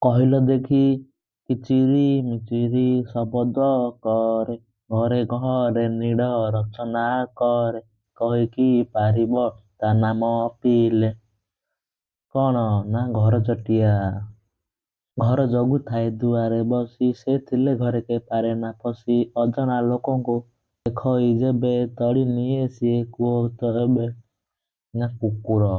କହିଲ ଦେଖି? କିଚିରି ମିଚିରି ଶବଦ କରେ, ଘରେ ଘରେ ନୀଡ଼ ରଚନା କରେ, କହିକି ପାରିବ ତା ନାମ ପିଲେ? କ'ଣ ନା ଘରଚଟିଆ। ଘର ଜଗୁଥାଏ ଦୁଆରେ ବସି, ସେ ଥିଲେ ଘରେ କେ ପାରେ ନା ପଶି, ଅଜଣା ଲୋକଙ୍କୁ ଦେଖଇ ଯେବେ, ତଡ଼ି ନିଏ ସିଏ, କୁହ ତ ଏବେ? ନା କୁକୁର।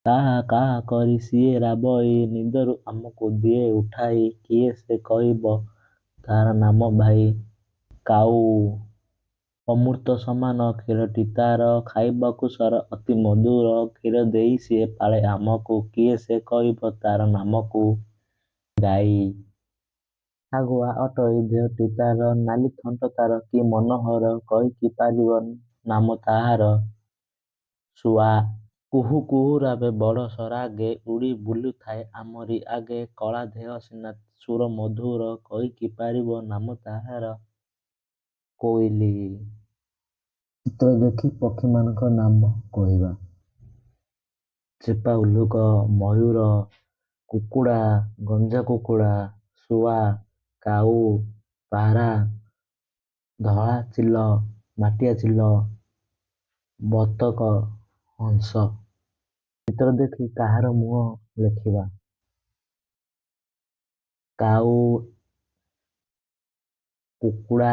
କା କା କରି ସିଏ ରାବଇ, ନିଦରୁ ଆମକୁ ଦିଏ ଉଠାଇ, କିଏ ସେ କହିବ ତାର ନାମ ଭାଇ? କାଉ। ଅମୃତ ସମାନ କ୍ଷୀରଟି ତାର, ଖାଇବାକୁ ସର ଅତି ମଧୁର, କ୍ଷୀର ଦେଇ ସିଏ ପାଳେ ଆମକୁ, କିଏ ସେ କହିବ ତାର ନାମକୁ? ଗାଈ। ଶାଗୁଆ ଅଟଇ ଦେହଟି ତାର, ନାଲି ଥଣ୍ଟ ତାର କି ମନୋହର, କହିକି ପାରିବ ନାମ ତାହାର? ଶୁଆ। କୁହୁ କୁହୁ ରାବେ ବଡ଼ ସରାଗେ, ଉଡ଼ି ବୁଲୁଥାଏ ଆମରି ଆଗେ, କଳା ଦେହ ସିନା ସୁର ମଧୁର, କହିକି ପାରିବ ନାମ ତାହାର? କୋଇଲି। ଚିତ୍ର ଦେଖି ପକ୍ଷୀମାନଙ୍କ ନାମ କହିବା। ଚେପା ଉଲୁକ, ମୟୂର, କୁକୁଡ଼ା, ଗଞ୍ଜା କୁକୁଡ଼ା, ଶୁଆ, କାଉ, ପାରା, ଧଳା ଚିଲ, ମାଟିଆ ଚିଲ, ବତକ, ହଂସ। ଚିତ୍ର ଦେଖି କାହାର ମୁହଁ ଲେଖିବା। କାଉ, କୁକୁଡ଼ା,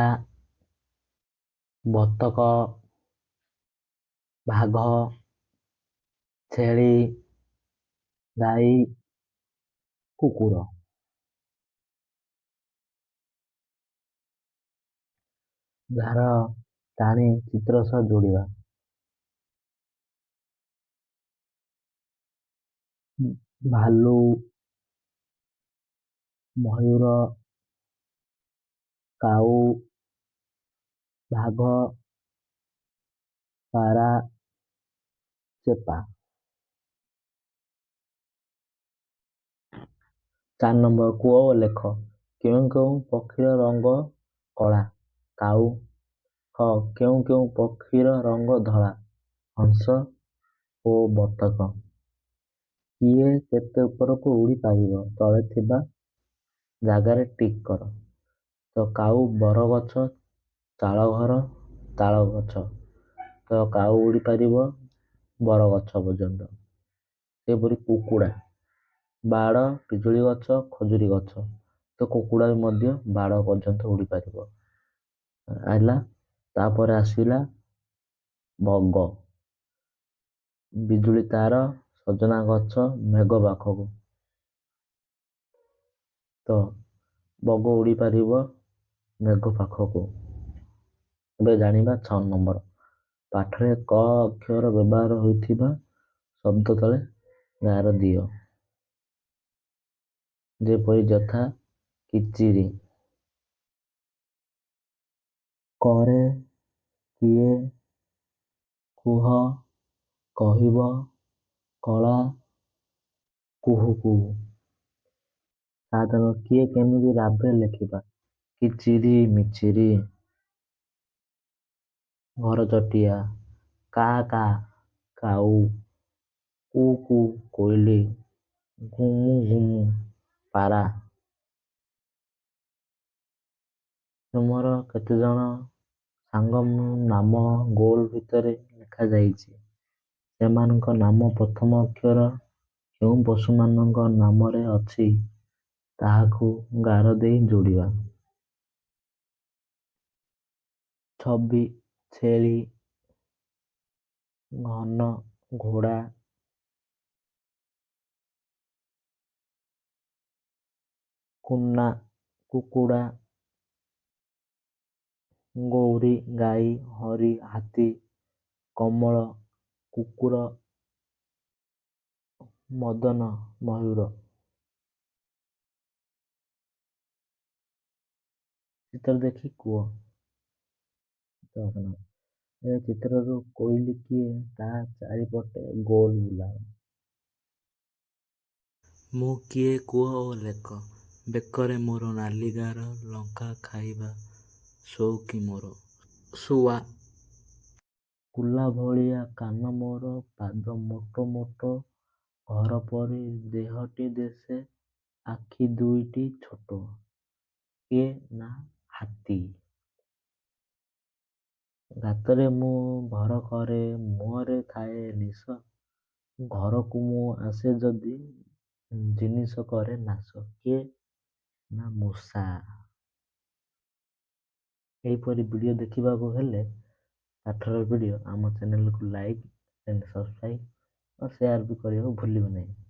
ବତକ, ବାଘ, ଛେଳି, ଗାଈ, କୁକୁର। ଗାର ଟାଣି ଚିତ୍ର ସହ ଯୋଡ଼ିବା। ଭାଲୁ, ମୟୂର, କାଉ, ବାଘ, ପାରା, ଚେପା। 4 ନମ୍ବର, କୁହ ଓ ଲେଖ। କେଉଁ କେଉଁ ପକ୍ଷୀର ରଙ୍ଗ କଳା? କାଉ। କେଉଁ କେଉଁ ପକ୍ଷୀର ରଙ୍ଗ ଧଳା? ହଂସ ଓ ବତକ। କିଏ କେତେ ଉପରକୁ ଉଡ଼ିପାରିବ? ତଳେ ଥିବା ଜାଗାରେ ଟିକ୍ କର। ତ କାଉ ବରଗଛ, ଚାଳଘର, ତାଳ ଗଛ। ତ କାଉ ଉଡ଼ିପାରିବ ବରଗଛ ପର୍ଯ୍ୟନ୍ତ। ସେହିପରି କୁକୁଡ଼ା ବାଡ଼, ପିଜୁଳି ଗଛ, ଖଜୁରୀ ଗଛ। ତ କୁକୁଡ଼ା ବି ମଧ୍ୟ ବାଡ଼ ପର୍ଯ୍ୟନ୍ତ ଉଡ଼ିପାରିବ। ହେଲା। ତାପରେ ଆସିଲା ବଗ, ବିଜୁଳି ତାର, ସଜନା ଗଛ, ମେଘ ପାଖକୁ। ତ ବଗ ଉଡ଼ିପାରିବ ମେଘ ପାଖକୁ। ଏବେ ଜାଣିବା 6 ନମ୍ବର। ପାଠରେ କ ଅକ୍ଷର ବ୍ୟବହାର ହୋଇଥିବା ଶବ୍ଦ ତଳେ ଗାର ଦିଅ। ଯେପରି ଯଥା କିଚିରି, କରେ, କିଏ, କୁହ, କହିବ, କଳା, କୁହୁ କୁହୁ। 7 ନମ୍ବର, କିଏ କେମିତି ରାବେ ଲେଖିବା। କିଚିରି ମିଚିରି, ଘରଚଟିଆ, କା କା କାଉ, କୁ କୁ କୋଇଲି, ଗୁମୁ ଗୁମୁ ପାରା। ତୁମର କେତେଜଣ ସାଙ୍ଗ ନାମ ଗୋଲ ଭିତରେ ଲେଖାଯାଇଛି। ସେମାନଙ୍କ ନାମ ପ୍ରଥମ ଅକ୍ଷର କେଉଁ ପଶୁମାନଙ୍କ ନାମରେ ଅଛି ତାହାକୁ ଗାର ଦେଇ ଯୋଡ଼ିବା। ଛବି, ଛେଳି, ଘନ, ଘୋଡ଼ା, କୁନା, କୁକୁଡ଼ା, ଗୌରୀ, ଗାଈ, ହରି, ହାତୀ, କମଳ, କୁକୁର, ମଦନ, ମୟୂର। ଚିତ୍ର ଦେଖି କୁହ। ଏ ଚିତ୍ରରୁ କୋଇଲି କିଏ ତାହା ଚାରିପଟେ ଗୋଲ ବୁଲାଅ। ମୁଁ କିଏ କୁହ ଓ ଲେଖ। ବେକରେ ମୋର ନାଲି ଗାର, ଲଙ୍କା ଖାଇବା ସଉକି ମୋର। ଶୁଆ। କୁଲା ଭଳିଆ କାନ ମୋର, ପାଦ ମୋଟ ମୋଟ, ଘର ପରି ଦେହଟି ଦିଶେ। ଆଖି ଦୁଇଟି ଛୋଟ। କିଏ? ନା ହାତୀ। ଗାତରେ ମୁଁ ଘର କରେ, ମୁହଁରେ ଥାଏ ନିଶ, ଘରକୁ ମୁଁ ଆସେ ଯଦି ଜିନିଷ କରେ ନାଶ। କିଏ? ନା ମୂଷା। ଏହିପରି ଭିଡ଼ିଓ ଦେଖିବାକୁ ହେଲେ ପାଠର ଭିଡ଼ିଓ ଆମ ଚ୍ୟାନେଲକୁ ଲାଇକ୍ ଆଣ୍ଡ ସବସ୍କ୍ରାଇବ୍ ଓ ସେୟାର ବି କରିବାକୁ ଭୁଲିବେ ନାହିଁ।